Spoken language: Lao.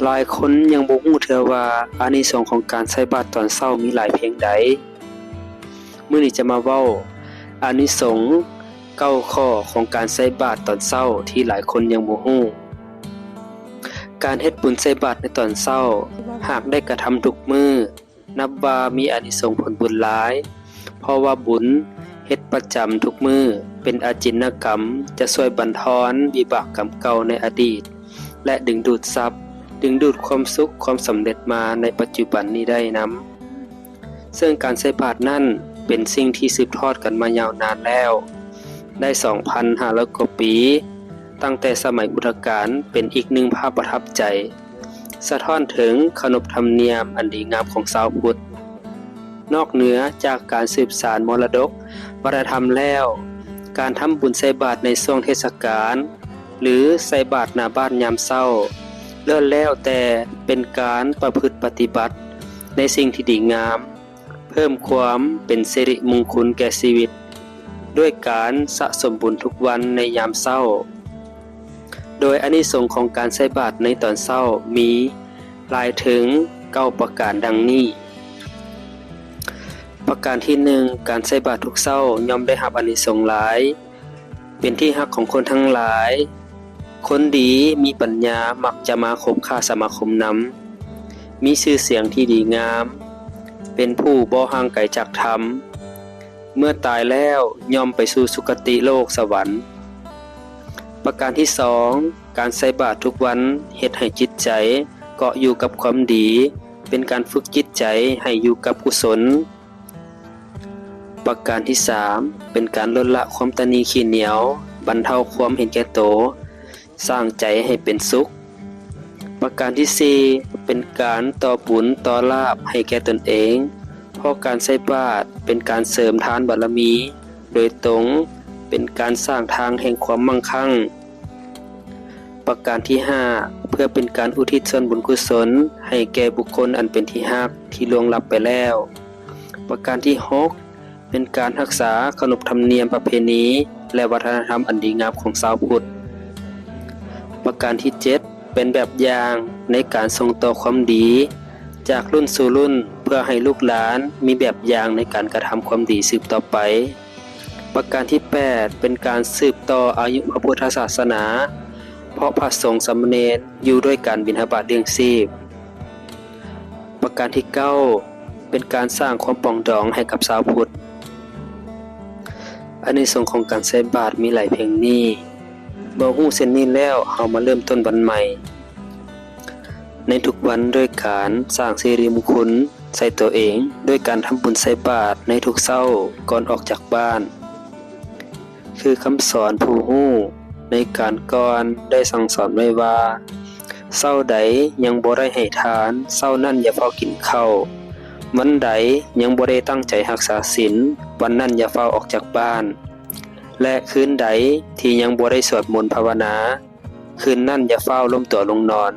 ຫຼາຍຄົນຍັງບໍ່ຮູ້ເທື່ອວ່າອານິສົງຂອງການໃສ່ບາດຕອນເຊົ້າມີຫຼາຍພຽງໃດ. ມື້ນີ້ຈະມາເວົ້າອານິສົງເກົ້າຂໍ້ຂອງການໃສ່ບາດຕອນເຊົ້າທີ່ຫຼາຍຄົນຍັງບໍ່ຮູ້. ການເຮັດບຸນໃສ່ບາດໃນຕອນເຊົ້າ ຫາກໄດ້ກະທຳທຸກມື້ ນັບວ່າມີອານິສົງຜົນບຸນຫຼາຍ, ເພາະວ່າບຸນເຮັດປະຈຳທຸກມື້ ເປັນອາຈິນນະກຳ ຈະຊ່ວຍບັນທອນວິບາກກຳເກົ່າໃນອະດີດ ແລະ ດຶງດູດຊັບ, ດຶງດູດຄວາມສຸກ, ຄວາມສຳເລັດມາໃນປັດຈຸບັນນີ້ໄດ້ນຳ. ເຊິ່ງການໃສ່ບາດນັ້ນເປັນສິ່ງທີ່ສືບທອດກັນມາຍາວນານແລ້ວ ໄດ້ສອງພັນຫ້າຮ້ອຍກວ່າປີ, ຕັ້ງແຕ່ສະໄໝພຸດທະການ ເປັນອີກໜຶ່ງພາບປະທັບໃຈ ສະທ້ອນເຖິງຂະໜົບທຳນຽມອັນດີງາມຂອງຊາວພຸດ. ນອກເໜືອຈາກການສືບສານມໍລະດົກວັດທະນະທຳແລ້ວ, ການທຳບຸນໃສ່ບາດໃນຊ່ວງເທດສະການ ຫຼື ໃສ່ບາດໜ້າບ້ານຍາມເຊົ້າ ລ້ວນແລ້ວແຕ່ເປັນການປະພຶດປະຕິບັດໃນສິ່ງທີ່ດີງາມ, ເພີ່ມຄວາມເປັນສິລິມຸງຄຸນແກ່ຊີວິດ ດ້ວຍການສະສົມບຸນທຸກວັນໃນຍາມເຊົ້າ. ໂດຍອານິສົງຂອງການໃສ່ບາດໃນຕອນເຊົ້າມີຫຼາຍເຖິງເກົ້າປະການດັ່ງນີ້. ປະການທີໜຶ່ງ, ການໃສ່ບາດທຸກເຊົ້າຍ່ອມໄດ້ຮັບອານິສົງຫຼາຍ, ເປັນທີ່ຮັກຂອງຄົນທັງຫຼາຍ. ຄົນດີມີປັນຍາມັກຈະມາຄົບຄ້າສະມາຄົມນຳ, ມີຊື່ສຽງທີ່ດີງາມ, ເປັນຜູ້ບໍ່ຫ່າງໄກຈາກທຳ, ເມື່ອຕາຍແລ້ວຍ່ອມໄປສູ່ສຸຄະຕິໂລກສະຫວັນ. ປະການທີສອງ, ການໃສ່ບາດທຸກວັນເຮັດໃຫ້ຈິດໃຈເກາະຢູ່ກັບຄວາມດີ, ເປັນການຝຶກຈິດໃຈໃຫ້ຢູ່ກັບກຸສົນ. ປະການທີສາມ, ເປັນການລົດລະຄວາມຕະໜີຂີ້ໜຽວ, ບັນເທົາຄວາມເຫັນແກ່ໂຕ, ສ້າງໃຈໃຫ້ເປັນສຸກ. ປະການທີສີ່, ເປັນການຕໍ່ບຸນຕໍ່ລາບໃຫ້ແກ່ຕົນເອງ, ເພາະການໃສ່ບາດເປັນການເສີມທານບາລະມີໂດຍຕົງ, ເປັນການສ້າງທາງແຫ່ງຄວາມມັ່ງຄັ່ງ. ປະການທີຫ້າ, ເພື່ອເປັນການອຸທິດສ່ວນບຸນກຸສົນໃຫ້ແກ່ບຸກຄົນອັນເປັນທີ່ຮັກທີ່ລ່ວງລັບໄປແລ້ວ. ປະການທີຫົກ, ເປັນການຮັກສາຂະໜົບທຳນຽມປະເພນີ ແລະ ວັດທະນະທຳອັນດີງາມຂອງຊາວພຸດ. ປະການທີເຈັດ, ເປັນແບບຢ່າງໃນການສົ່ງຕໍ່ຄວາມດີຈາກລຸ້ນສູ່ລຸ້ນ ເພື່ອໃຫ້ລູກຫຼານມີແບບຢ່າງໃນການກະທຳຄວາມດີສືບຕໍ່ໄປ. ປະການທີແປດ, ເປັນການສືບຕໍ່ອາຍຸພະພຸດທະສາສະໜາ ເພາະພະສົງສາມະເນນຢູ່ດ້ວຍການບິນທະບາດລ້ຽງຊີບ. ປະການທີເກົ້າ, ເປັນການສ້າງຄວາມປອງດອງໃຫ້ກັບຊາວພຸດ. ອານິສົງຂອງການໃສ່ບາດມີຫຼາຍພຽງນີ້. ເມື່ອຮູ້ເຊັ່ນນີ້ແລ້ວ, ເຮົາມາເລີ່ມຕົ້ນວັນໃໝ່ ໃນທຸກວັນດ້ວຍການສ້າງສິລິມຸງຄຸນໃສ່ຕົວເອງ ດ້ວຍການທຳບຸນໃສ່ບາດໃນທຸກເຊົ້າກ່ອນອອກຈາກບ້ານ. ຄືຄຳສອນຜູ້ຮູ້ໃນການກ່ອນໄດ້ສັ່ງສອນໄວ້ວ່າ, ເຊົ້າໃດຍັງບໍ່ໄດ້ໃຫ້ທານ, ເຊົ້ານັ້ນຢ່າຟ້າວກິນເຂົ້າ. ວັນໃດຍັງບໍ່ໄດ້ຕັ້ງໃຈຮັກສາສິນ, ວັນນັ້ນຢ່າຟ້າວອອກຈາກບ້ານ. ແລະ ຄືນໃດທີ່ຍັງບໍ່ໄດ້ສວດມົນພາວະນາ, ຄືນນັ້ນຢ່າຟ້າວລົ້ມຕົວລົງນອນ.